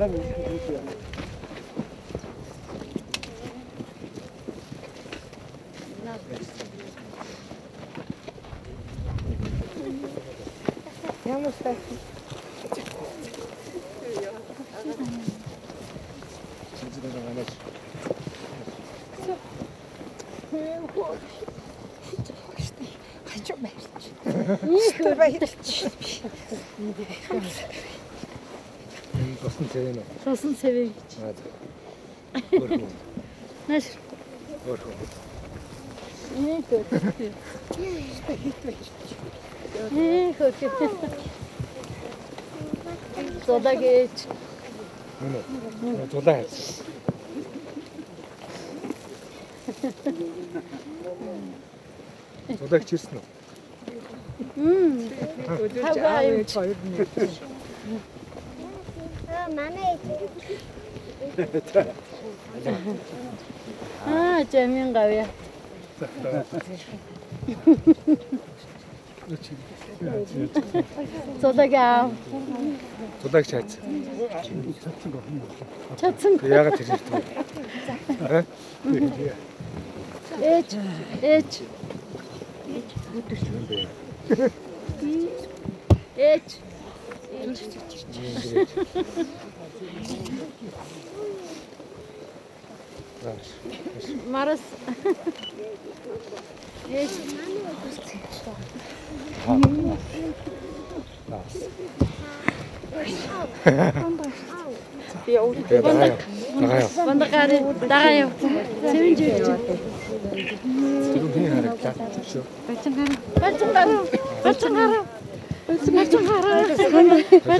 Ямар сайхан. Тосон цэвэн үү? Тосон цэвэн гэж. Өөр. Нааш. Өөр. Нэг өөр. Нэг өөр. Зулаа гэж. Нүнэ. Зулаа хайц. Зулааг чирсэн үү? Өдөрч аав ээж хоёр нь. Манай ээж. Аа, жамин гавья. Зулааг аав. Зулааг чаац. Чадсан. Яагаад тэр ирдэг вэ? Аа? Ээж, ээж. Ээж. Марас. Ээж. Бандагары дагаа яв. Цэвэн жирч. Тэр харагдлаа. Бачингар. Бачингар. Бачингар. Бачингар. Бачингар.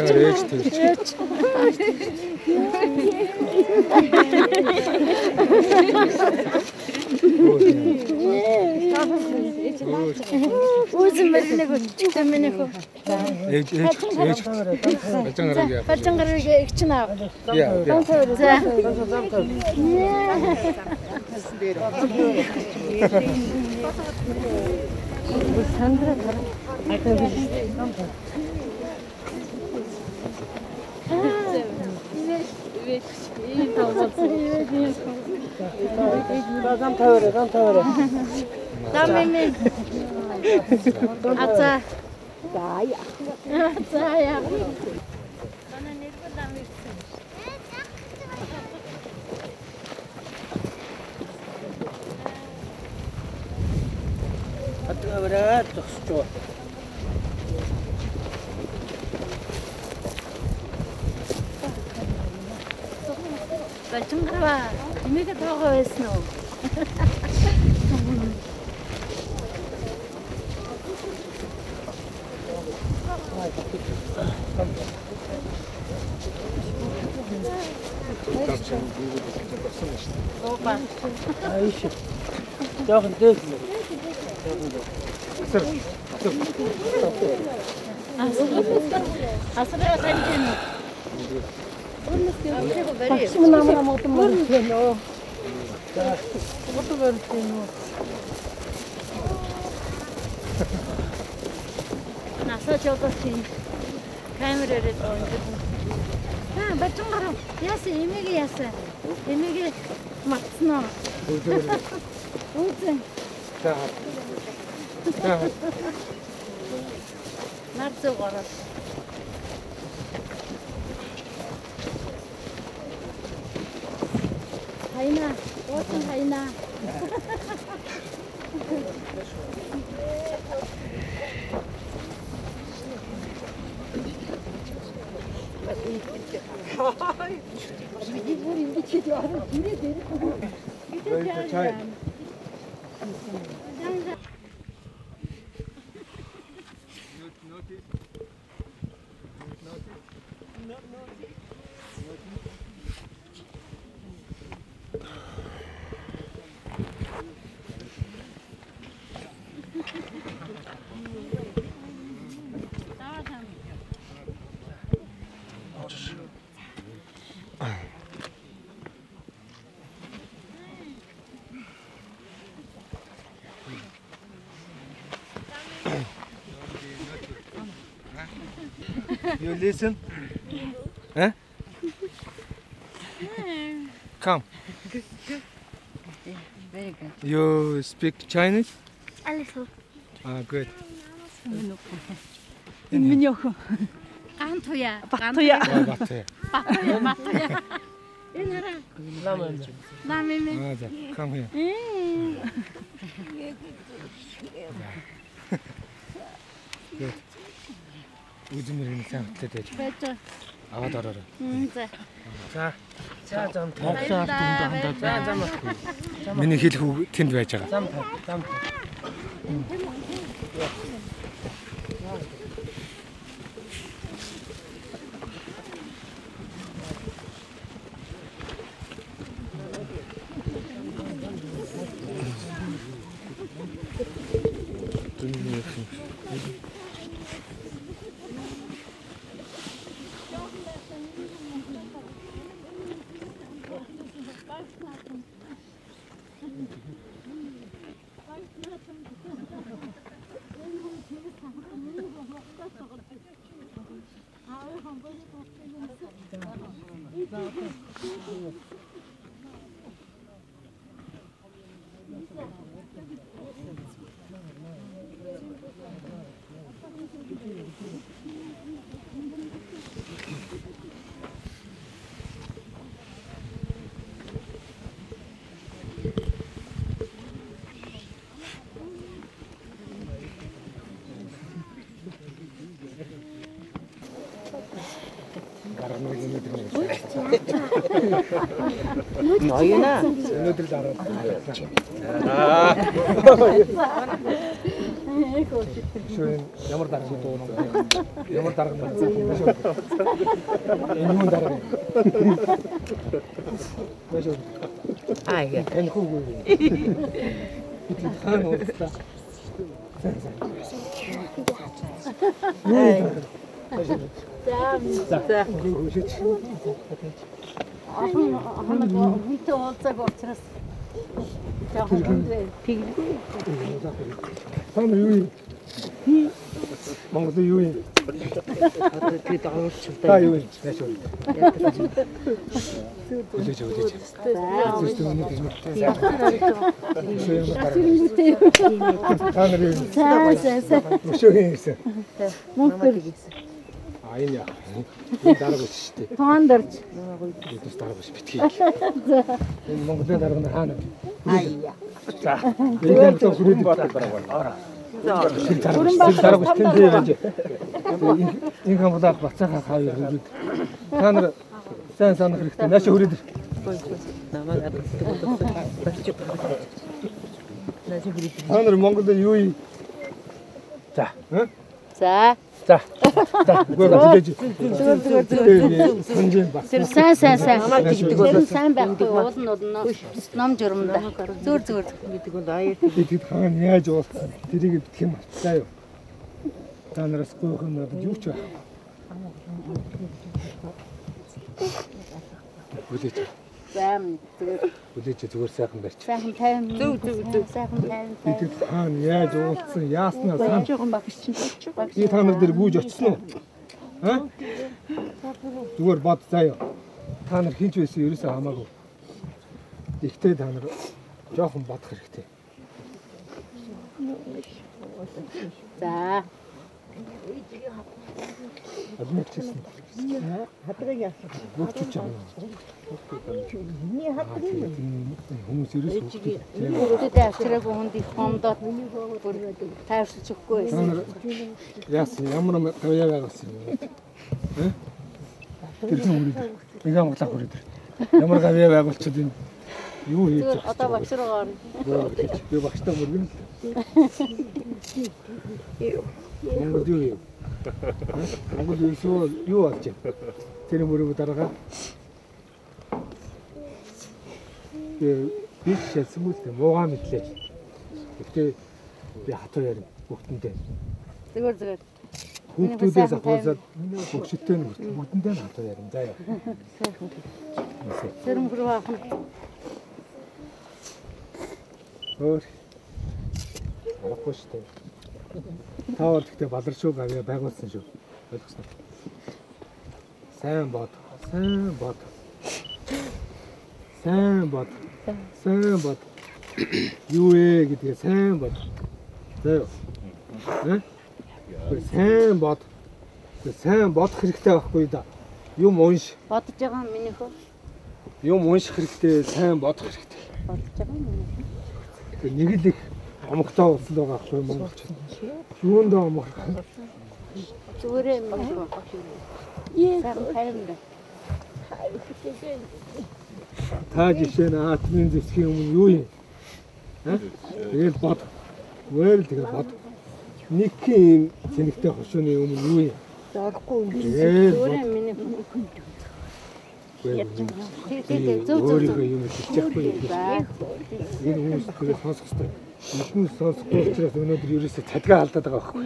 Үзэн мэрнэг өчтөө миний хөө. Ээж ээж ээж. Бачингарыг. Бачингарыг их чинь аав. Яа. За. Сандра Зам тавиарай, зам тавиарай. Зам минь. Ацаа. За яа. За яа. Манай нэргүй зам ирсэн. Хатгавраа зогсож. Бачингарва. Эмээгээ тоогоо байсан уу? Ааш. Жохон дээс. Асраа таньж байна уу? Багш минь амар амгалан мөрөж байна уу? Гутаг барьж байна уу? Насаа жолооч юм. Камераарээ ингэж. Аа, бачингарав. Яасан эмээгээ яасан? Эмээгээ мартсан уу? Үзэн. За. Нар зүг ороод. Хайна, уусан хайна. Миний бүр ингэж хийж орно. Гэрээ дээр. You listen? Huh? Come. Very good. You speak Chinese? A little. Ah, good. Миний охин. Гантуя. Батуя. Батуя. Батуя, Батуя. Энэ хараа. Лам юм. Лам юм. Аа за, come here. Good. Үзмэр нь сайн хөтлөөд байж. Байж. Аваад ороорой. За. За. За зам. Монголын ард түмэнд хандаад. За зам. Миний хэлэх үг тэнд байж байгаа. Зам зам. Ноёна. Өнөөдөр л араад. Аа. Шүн ямар дарга дуу ном. Ямар дарга нь. Энэ юун дарга. Аа яа. Энэ хүүгүй. Бид хаана уулзлаа. За. За. Олон хоног хүнтэй уулзаагүй учраас жоохон хүнд байв. Тэглгүй. Та нар юу юм? Монгол юу юм? Одоо тэд оруулчихлаа. Та юу юм? Яаж вэ? Үлээж үлээж. Та нар юу юм? За за за. Өшөө хийсэн. Мөнх хийсэн. А энэ яах вэ? Энэ дарга биш шүү дээ. Тоон дөрж. Эднээс дарга биш битгий. Энэ Монголын дарга нар хаана вэ? Аа. За. Энэ хүрээд дарга байна. Ороо. Тэр дарга биш тэнд байж. Энэ хамгаалах бацаахаа хавь хүрээд. Та нар сайн санах хэрэгтэй. Нааш хүрээд. Намайг алдаг. Нааш хүрээд. Та нар Монголд юу юм? За. За. За. За. Үгүй хүлээж. Зүгээр зүгээр зүгээр. Тэр сайн сайн сайн. Намайг тэгдэг бол Тэр сайн байхгүй уул нь удна. Ном журамда. Зүгээр зүгээр. Гэдэг бол аяа. Бид хаана яаж уулзсан? Тэрийг битгий юм болцоо юу? Та нараас гуйх юм надад юу ч байх. Хүлээж. За зүгээр. Хүлээж зүгээр сайхан барьч. Сайхан тайван. Зөв зөв зөв. Сайхан тайван. Бид хаана яаж уулзсан? Яаснаа сан. Жоохон багш чинь. Би та нар дээр гүйж очсон уу? Аа? Зүгээр бод заяа. Та нар хинч байсан ерөөсөө хамаагүй. Ихтэй та нар жоохон бодох хэрэгтэй. За. Аль чийсэн. Хадгыг яасан. Бүгд ч юм. Миний хадгыг юм. Хүмүүс ерөөсөө хүүхдүүд. Хүүхдүүдэд авчираагүй хүнд их хомдоод бүр тайвширч өгөхгүй Та байсан. нар яасан ямар гавьяа байгуулсан юм бэ? Э? Тэр хүн хүрээд. Нэг амглаа хүрээд. Ямар гавьяа байгуулчихад энэ юу хийж Зүгээр одоо багш руу орно. Би багштай мөргөн л. Монгол юу юм? Монгол юу юу болж байна? Тэр мөрөг дараагаа. Би шалсан үл дээ муугаа мэдлээ. Гэхдээ би хатуу ярина бүгдэндээ. Зүгээр зүгээр. Хүүхдүүдээс ахуулаад хөгшөттэй нь хүртэл бүгдэндээ нь хатуу ярина. За яа. Сэрэн бүрүү авах. Өөр. Аргагүй шүү дээ. Та бол гэхдээ баларшуу гавьяа байгуулсан шүү. Ойлгосноо. Сайн бод. Сайн бод. Сайн бод. Сайн бод. Юу вэ гэдгээ сайн бод. За юу? Э? Сайн бод. Сайн бодох хэрэгтэй байхгүй да. Юм унш. Бодож байгаа миний хөө. Юм унших хэрэгтэй, сайн бодох хэрэгтэй. Бодож байгаа миний хөө. Нэг л их омогтой улсал байгаа байхгүй монголчууд. Юунд омогрох? Зүгээрээ миний хөө. Сайхан тайван бай. Та жишээ нь атомын зэвсгийн өмнө юу юм? Тэгэл бод. Зүгээр л тэгэл бод. Нэг юм цэнэгтэй хошууны өмнө юу юм? Зорихгүй юм. Зүгээр миний хөө. Тэг зөв зөв. Өөрийнхөө юм хэлчихгүй. Энэ хүмүүс тэгээ сонсох хэрэгтэй. Хүмүүс сонсохгүй учраас өнөөдөр ерөөсөө цадгаа алдаад байгаа байхгүй.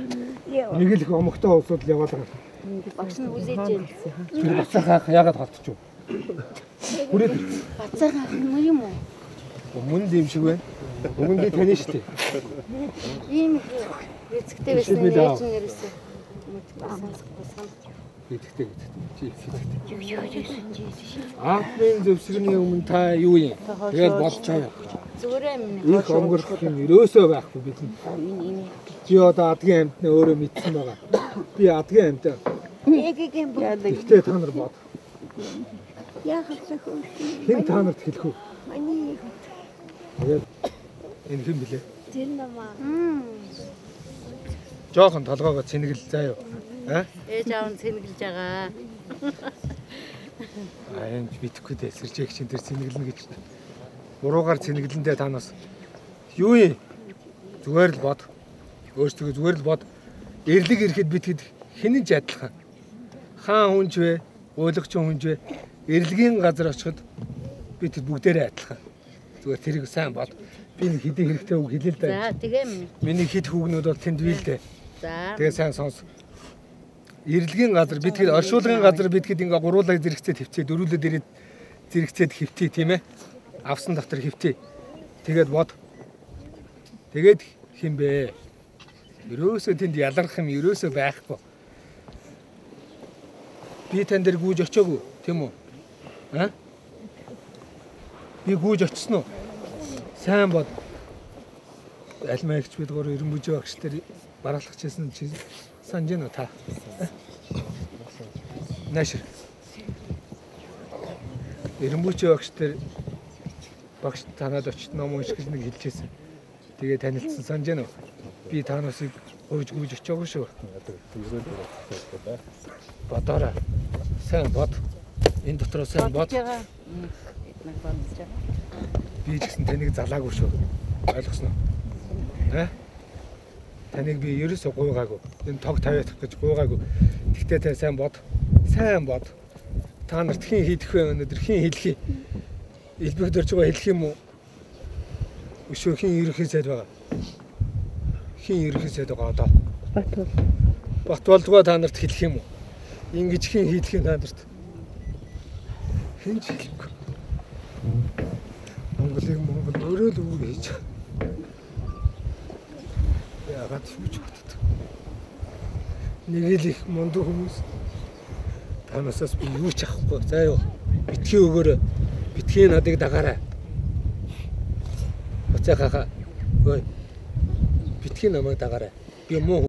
Нэг л их омогтой улсууд л яваад байгаа. Багш нь хүлээж байна. Тэр бацаахаа яагаад холтчих вэ? Хүрээд бацаахаа мөн юм уу? Мөн л юм шиг байна. Өгөн би тань шүү дээ. Ийм их эцэгтэй байсан ээж нь ерөөсөө сонсохгүй санах. Эцэгтэй гэдэг. Чи эцэгтэй. Аавын зэвсэгний өмнө та юу юм? Тэгээд болцоо. Зүгээрээ миний. Их омгорох юм ерөөсөө байхгүй бидэнд. Чи одоо адгийн амьтнаа өөрөө мэдсэн байгаа. Би адгийн амьтаа. Гэхдээ та нар бод. Хэн та нарт хэлэх вэ? Тэгээд энэ хэн блэ? Тэр намаа. Жохон толгоогоо цэнэгэл заа юу? Аа? Ээж аав нь цэнгэлж байгаа. Аа энэ битгэхгүй дээ. Сэржээх чинь тэр цэнгэлнэ гэж. Буруугаар цэнгэлэндээ танаас юу юм? Зүгээр л бод. Өөрсдөө зүгээр л бод. Эрлэг ирэхэд битгэд хинэн ч адилхан. Хаан хүнч вэ? Уйлагч хүнч вэ? Эрлэгийн газар очиход бид бүгдээрээ адилхан. Зүгээр тэрийг сайн бод. Би нэг хэдийн хэрэгтэй үг хэлээ л дээ. За тэгээ минь. Миний хэд хүүгнүүд бол тэнд бий л дээ. За. Тэгээ сайн сонс. Эрлэгийн газар бид хэд оршуулгын газар бид хэд ингээ гуруулаа зэрэгцээ твцээ дөрүүлээд ирээд зэрэгцээд хөвтий тийм ээ. Авсан дотор хөвтий. Тэгээд бод. Тэгээд хэн бэ? Ерөөсөө тэнд ялгарх юм ерөөсөө байхгүй. Би тань дээр гүйж очоогүй тийм үү? Аа? Би гүйж очсон уу? Сайн бод. Альмаа ихч бид гурав Эренбүжээ багш дээр бараалах чийсэн чи санаж байна уу та? Наашир. Эренбүжээ багш дээр багш танаад очиж ном унших гэж нэг хэлжсэн. Тэгээ танилцсан санаж байна уу? Би таанасыг гуйж гүйж очоогүй шүү. Бодоорой. Сайн бод. Энэ дотроо сайн бод. Би ч гэсэн таныг залаагүй шүү. Ойлгосноо? Аа? Таныг би ерөөсөө гуйгаагүй. Энэ тог тавиах гэж гуйгаагүй. Тэгтээ та сайн бод. Сайн бод. Та нарт хэн хийдэх вэ өнөөдөр? Хэн хэлэх юм? Элбэг дөржгөө хэлэх юм уу? Өшөө хэн ерөнхий сайд байгаа? Хэн ерөнхий сайд байгаа одоо? Батбол. Батболдгоо та нарт хэлэх юм уу? Ингэж хэн хийдэх юм та нарт? Хэн ч хэлэхгүй. Монголыг Монгол өөрөө л үг хийж байгаа. Яагаад юу ч боддог. Нэг л их мундаг хүмүүс танасаас би юу ч авахгүй. За юу. Битгий өгөөрэй. Битгий надыг дагаарай. Буцаахаа. Ой. Битгий намайг дагаарай. Би муу